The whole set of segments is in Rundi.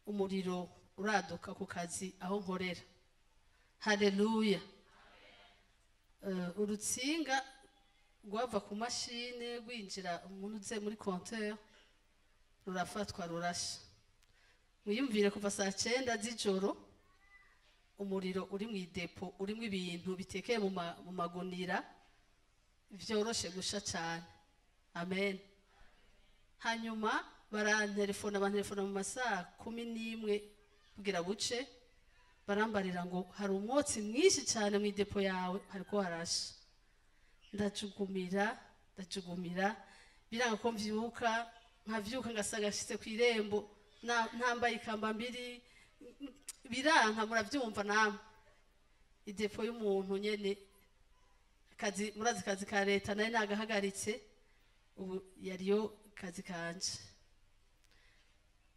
Umuriro uraduka ku kazi aho nkorera. Haleluya. Urutsinga rwava ku mashine rwinjira umuntu muri compteur rurafatwa rurasha. Mwiyumvire kuva saa 9 z'ijoro umuriro uri mu idepo urimo ibintu bitekeye mu magunira vyoroshe gusha cyane. Amen. Hanyuma barantelefona mu masaha 11 kugira buce, barambarira ngo hari umwotsi mwinshi cyane mu idepo yawe hariko harasha. Ndajugumira biranga ko mvyuka, nkavyuka ngasanga nshitse ku irembo ntambaye ikamba mbiri, biranka. Muravyumva namwe idepo y'umuntu nyene, akazi murazi kazi ka leta nari nagahagaritse, ubu yariyo kazi kanje.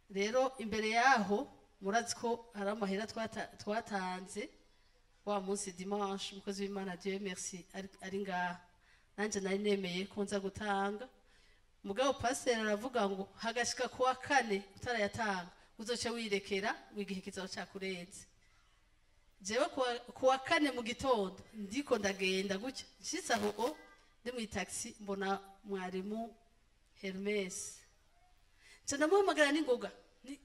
Rero imbere yaho murazi ko hari amahera twatanze wa munsi dimanche, umukozi w'Imana Dieu merci ari ngaha, nanje nari nemeye ko nza gutanga. Mugabo pasteur aravuga ngo hagashika kuwa kane utarayatanga uzoce wirekera igihe kizaho cyakurenze. Jewe kuwa kane mu gitondo ndiko ndagenda gutya, nshitse aho ndi mu taxi mbona mwarimu Hermes, nca ndamuhamagara n'ingoga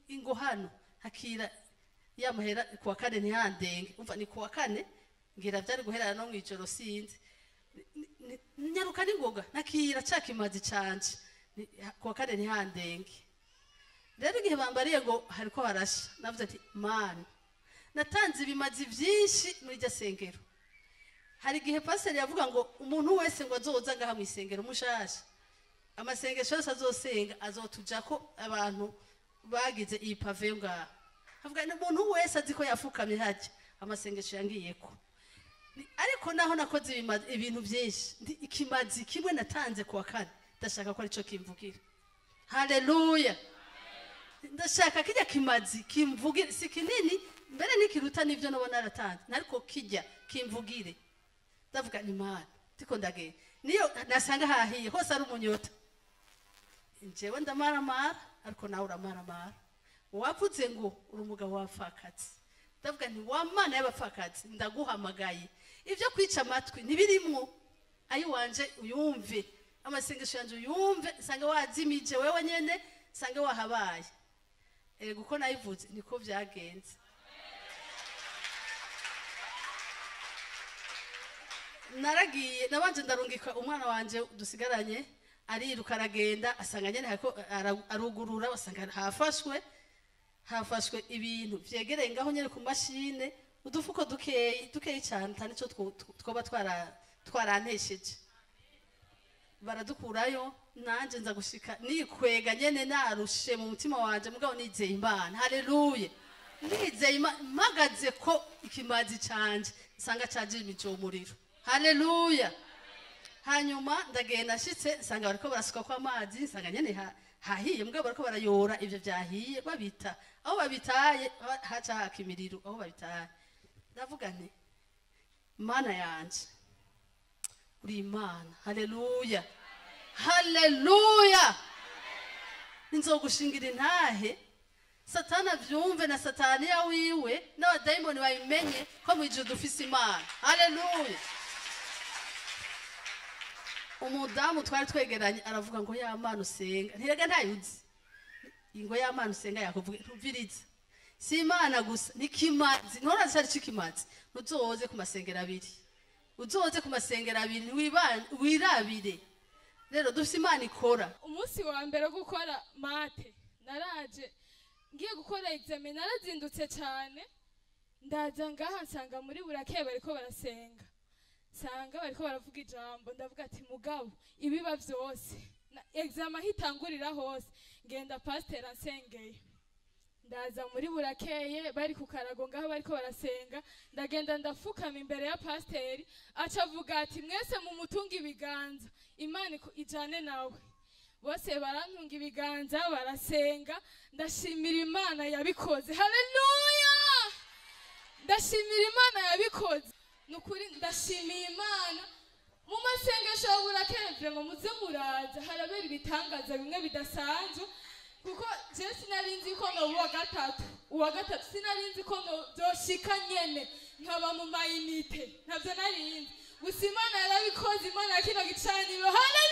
ingo hano hakira ya mahera kuwa kane ntihandenge. Umva ni kuwa kane ngira byari guherana no mwijoro sinzi, nyaruka n'ingoga nakira cakimazi canje kuwa kane ntihandenge. Rero igihe bambariye ngo hariko harasha, navuze ati man natanze ibimazi byinshi muri rya sengero. Hari igihe pastor yavuga ngo umuntu wese ngo azoza ngaha mu isengero mushasha, amasengesho yose azosenga azotujako abantu bagize iyi pave ngaha. Avuga umuntu wese azi ko yafukamye hajya amasengesho yangiyeko. Ariko naho nakoze ibintu byinshi, ikimazi kimwe natanze kuwa kane ndashaka ko arico kimvugira. Haleluya. Ndashaka kijya kimazi kimvugire, si kinini mbere nikiruta nivyo noba naratanze, ariko kijya kimvugire. Ndavuga ni Imana ndiko ndagenda, niyo nasanga hahiye hose ari umunyota, njewe ndamaramara ariko nawe uramaramara. Wavuze ngo uri umugabo w'abapfakazi, ndavuga nti wa Mana y'abapfakazi ndaguhamagaye, ivyo kwica amatwi ntibirimwo, ayo wanje uyumve, amasengesho yanje uyumve, sange wazimije wewe nyene, sange wahabaye. Ego uko nayivuze niko vyagenze. Naragiye nabanje ndarungika umwana wanje dusigaranye, ariruka aragenda asanga nyene hariko arugurura, asanga hafashwe ibintu vyegereye ngaho nyene ku mashine, udufuko dukeyi dukeyi cyane tani cyo twoba twarantesheje, baradukurayo. Nanje nza gushika nikwega nyene narushe mu mutima wanje, mugabo nizeye Imana. Haleluya. Nizeye Imana mpagaze ko ikimazi canje nsanga cajimije umuriro. Haleluya. Hanyuma ndagenda nshitse nsanga bariko barasuka kwa amazi, nsanga nyene hahiye, mugabo bariko barayora ivyo vyahiye babita aho babitaye haca haka imiriro aho babitaye. Ndavuga nti Mana yanje uri Imana. Haleluya. Haleluya. Nzogushingira intahe Satana vyumve na Satani ya wiwe n'abadaimoni babimenye ko mu ijuru dufise Imana. Haleluya. Umudamu twari twegeranye aravuga ngo ya Mana usenga, ntirega ntayuzi ingo ya Mana usenga yakuvuga ntuvirize, si Imana gusa nikimazi ntora cyari cikimazi. Uzoze ku masengero abiri, uzoze ku masengero abiri wirabire. Rero dufise Imana ikora. Umunsi wa mbere gukora mate naraje ngiye gukora examen, narazindutse cyane, ndaza ngaha nsanga muri burakeye bariko barasenga, nsanga bariko baravuga ijambo, ndavuga ati mugabo ibiba vyose examen hitangurira hose, ngenda pasteur ansengeye. Ndaza muri burakeye bari ku karago ngaho bariko barasenga, ndagenda ndafukama imbere ya pasteur, aca avuga ati mwese mu mutunga ibiganza Imana ijane nawe. Bose barantunga ibiganza barasenga, ndashimira Imana yabikoze. Haleluya. Ndashimira Imana yabikoze. Nukuri ndashimiye Imana. Mu masengesho ya burakeye vraiment muze muraza, harabera ibitangaza bimwe bidasanzwe, kuko je sinari nzi ko no wa gatatu. Uwa gatatu sinarinzi ko byoshika nyene nkaba mu mayinite, ntabyo narinzi. Gusa Imana yarabikoze, Imana ya kino gicaniro. Haleluya!